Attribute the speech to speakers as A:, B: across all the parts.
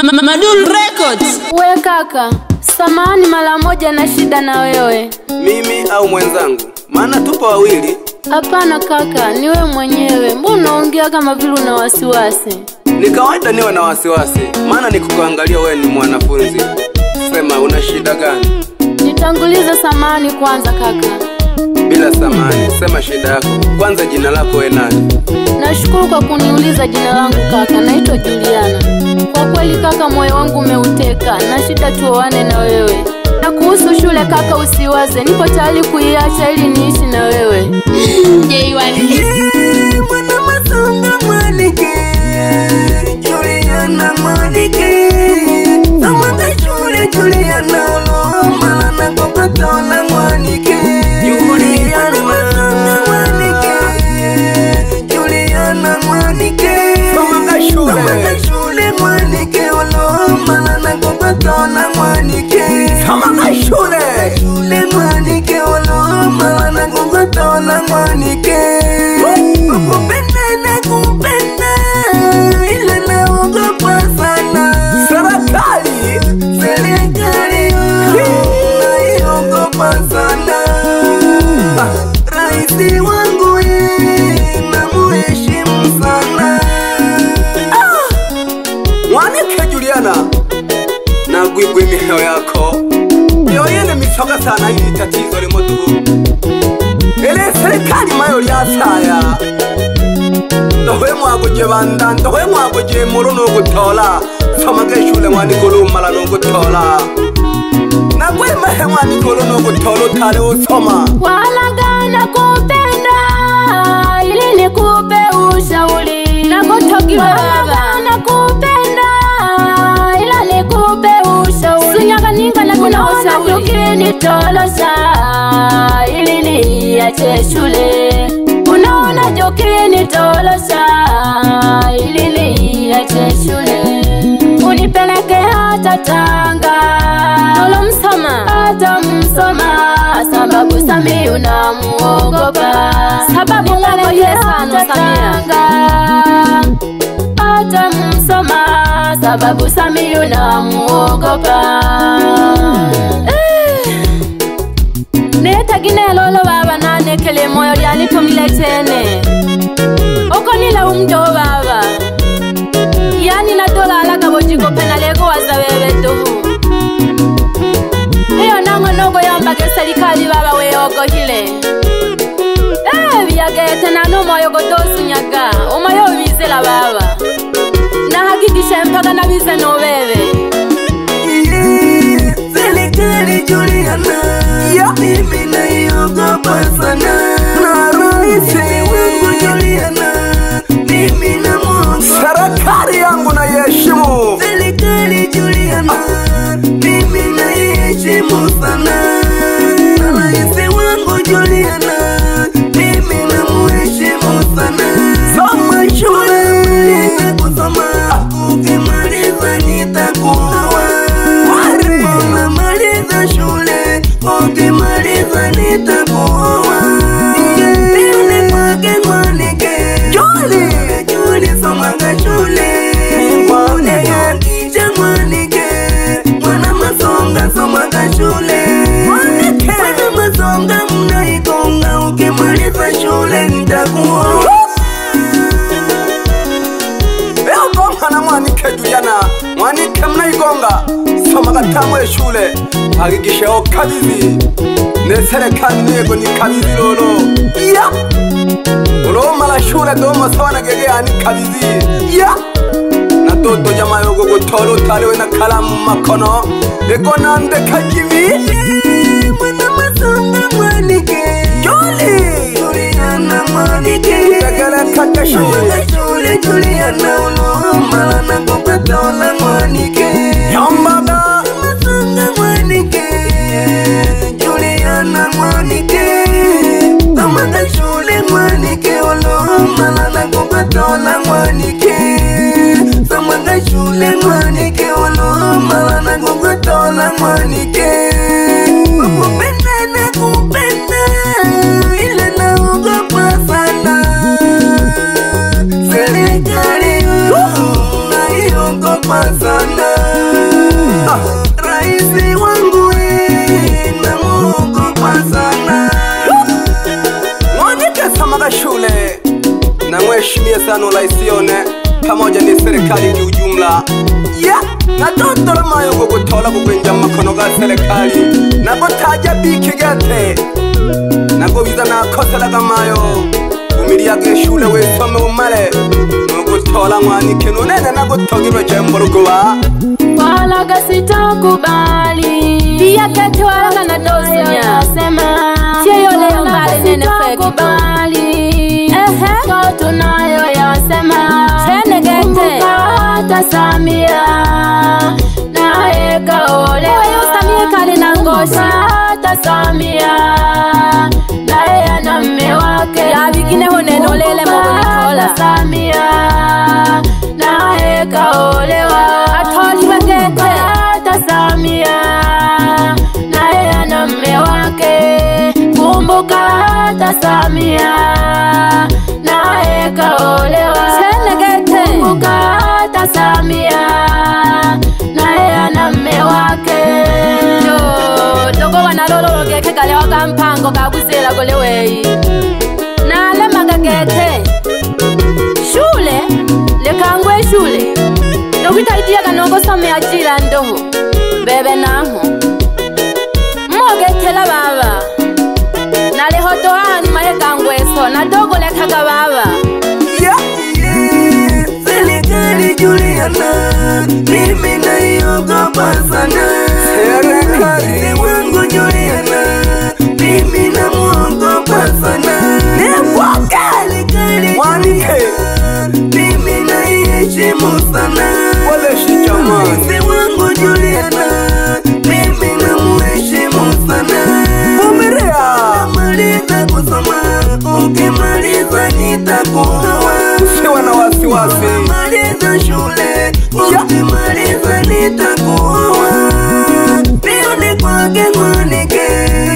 A: Madul Records.
B: We kaka, samahani mara moja na shida na wewe.
C: Mimi au mwenzangu? Maana tupo wawili.
B: Hapana kaka, ni wewe mwenyewe. Mbona unaongea kama vile una wasiwasi?
C: Ni kawaida niwe na wasiwasi, maana nikuangalia wewe ni mwanafunzi. Sema una shida gani?
B: Nitangulize samahani kwanza kaka.
C: Bila samahani, sema shida yako. Kwanza jina lako wewe nani?
B: Nashukuru kwa kuniuliza jina langu kaka, naitwa Juliana. Kwa kweli kaka, moyo wangu umeuteka na shida tuoane na wewe. Na kuhusu shule kaka usiwaze, nipo tayari kuiacha ili niishi na wewe.
D: Mwana masonga mwanike, Juliana mwanike, samanga shule Juliana oloma na kokatola mwanike. Juliana masonga mwanike, Juliana mwanike,
C: samanga shule,
D: samanga shule mwanike oloma na kokatola mwanike.
C: Samanga shule,
D: shule mwanike oloma na kokatola mwanike. Kupenda na kupenda ila naogopa sana.
C: Serikali,
D: serikali naogopa sana. Raisi wangu namuheshimu sana.
C: Mwanike Juliana, na gwigwi miheo yako yoyene misoka sana ili tatizo limotu. Ele serikali mayo lyasaya ndowe mwaguje banda ndowe mwaguje muru nugutola somaga ishule mwanikulu mala nugutola nagwemahe mwanikulu nugutola utale usoma
B: walagana kupenda ili nikupe ushauri nagotogiwa walagana kupenda ila nikupe ushauri sinyakaninga na kuna ushauri ukinitolosha ili niache shule. Unaona ukinitolosha ili niache shule. Unipeleke hata Tanga Tolo msoma hata msoma sababu Sami unamuogopa sababu ngale sana Tanga hata msoma sababu Sami unamuogopa. Netagine lolo baba nanekele moyo lyanitomile tene oko nila umdo baba yani na dola alaka bojiko pena lego waza wewe duhu iyo nango nogo yambage serikali baba weyogohile biyagete na nomoyo godosunyaga omoyo bizela baba nahakikisha mpaka nabize no wewe.
D: Serikali Juliana, mimi naiogopa sana.
C: Na raisi
D: wangu Juliana, mimi namuogopa.
C: Serikali yangu naiheshimu.
D: Serikali Juliana, mimi naiheshimu sana. Na raisi wangu Juliana, mimi namuheshimu sana.
C: Soma shule,
D: kusoma, ukimaliza nitakuoa. Unamaliza shule, ukimaliza nitakuoa. Ningepende kwake mwanike, Juli, Juli somanga shule. Unayakisha mwanike, mwana masonga somanga shule. Mwana masonga mnaikonga, ukimaliza shule nitakuoa.
C: Gonga na mwanike Juliana, mwanike mnaigonga. Soma katamwe shule, hakikisha okabizi. Ne serikali nego ni kabizi lolo. Ya! Ulomala shule domo sawa na gegea ni kabizi. Ya! Na toto jamaa yogo gutoro utalewe na kalamu makono. Ego nande kajibi.
D: Mwana masonga mwanike,
C: Juli,
D: Juliana mwanike.
C: Tegele kaka shule.
D: Shule Juliana ulomala na kokatola mwanike.
C: Yambaga
D: masonga mwanike, Juliana mwanike, samanga shule mwanike ulomala na kokatola mwanike. Samanga shule mwanike ulomala na kokatola mwanike. Kupenda na kupenda ila naogopa sana. Serikali naiogopa sana. sana. Raisi wangu namuogopa sana.
C: Mwanike samaga shule na mheshimiwa sana raisione pamoja ni serikali kiujumla. Ya na dodola mayo gutola kugwenja makono ga serikali nagotaja bikigete nagobiza nakosela gamayo umiliyaga shule wesome umale nugutola mwanike nunene nagutogirwe jembo ruguba
B: walaga sitakubali pia walaga na dozinya sema sio leo mbali nene kubali ehe kwa tunayo yasema tene gete hata Samia naye kaolewa Samia kale na ngoshi hata Samia naye na mume wake ya bigine ho neno lele mabonikola Samia naye kaolewa atoli bagete hata Samia naye na mume wake kumbuka hata Samia naye kaolewa kumbuka hata Samia naye na mume wake yo dogo wanalolo geke kale wakampango kakuzela kolewei nalemaga gete shule lekangwe shule nokutaidia kanongo somea jila ndoho bebe naho mogetela baba nalehotoani mayekangweso nadogo lekaga baba
C: yeah.
D: Serikali Juliana, mimi naiogopa sana.
C: Serikali
D: wangu Juliana, mimi namuogopa sana.
C: Ni mwanike,
D: mimi naiheshimu sana.
C: Wale shi jamani.
D: Wangu Juliana, mimi namuheshimu sana.
C: Vumilia,
D: maliza kusoma, ukimaliza nitakuoa.
C: Usiwe na wasiwasi.
D: Ukimaliza shule, ukimaliza nitakuoa. Nione kwake mwanike,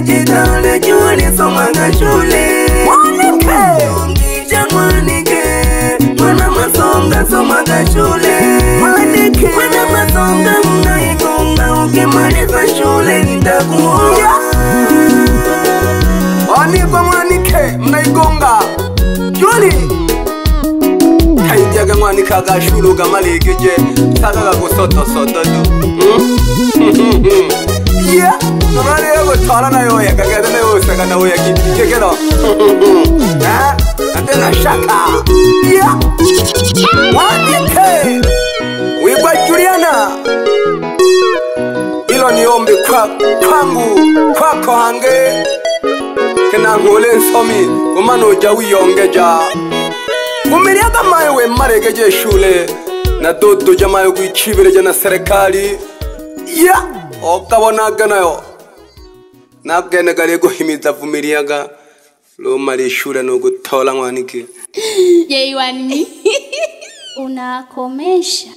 D: jitale juli somaga shule.
C: Mwanike,
D: ungisha mwanike, mwana masonga somaga shule.
C: Mwanike,
D: mwana masonga mnaigonga, ukimaliza shule nitakuoa.
C: Wanigwa mwanike mnaigonga Juli kaidiaga mwanike agashulu gamaligije sagaga gusoto soto du yeah nonare gutwara nayo yakagenda nayo saka nayo yakigero eh atena shaka yeah mwanike wigwa Juliana ilo ni ombi kwa kwangu kwako hange kenangole nsomi umano uja wiyongeja umiliaga mayo we maregeje shule na dodo jamayo gwichibireje na serikali ya okabonaga nayo nabwenegale guhimiza vumiliaga lomali shule no gutola mwanike
A: J1 unakomesha.